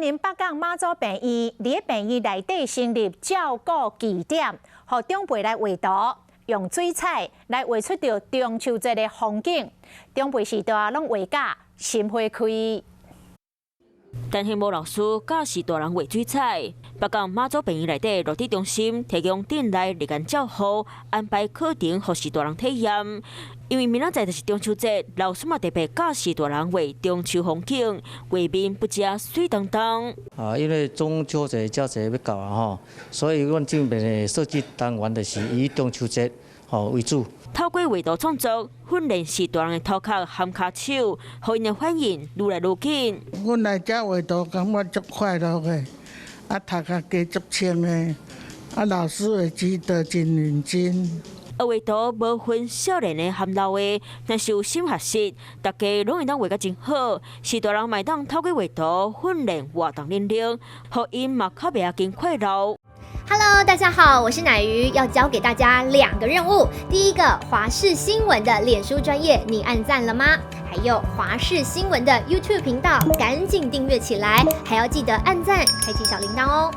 林北港媽祖病院，佇咧病院內底成立照顧據點，予長輩來畫圖，用水彩來畫出著中秋節的風景。長輩序大攏畫甲心花開。陳興武老師教序大人畫水彩，北港媽祖病院內底樂智中心提供店內日間照護，安排課程予序大人體驗。因為明仔載就是中秋節，老師嘛特別教序大人畫中秋風景，畫面不只媠當當。啊，因為中秋節佳節欲到啊吼，所以阮這邊的設計單元就是以中秋節吼為主。透過畫圖創作，訓練序大人的頭殼含跤手，予𪜶的反應愈來愈緊。阮來遮畫圖，感覺足快樂的，啊，頭殼加足清的，啊，老師的指導真認真。學畫圖無分少年的含老的，若是有心學習，大家攏會當畫甲真好。序大人嘛會當透過畫圖訓練活動能力，予𪜶嘛較袂仔緊快樂。 Hello，大家好，我是奶魚，要交給大家兩個任務。第一個，華視新聞的臉書專頁，你按讚了嗎？還有華視新聞的 YouTube 頻道，趕緊訂閱起來，還要記得按讚，開啟小鈴鐺哦。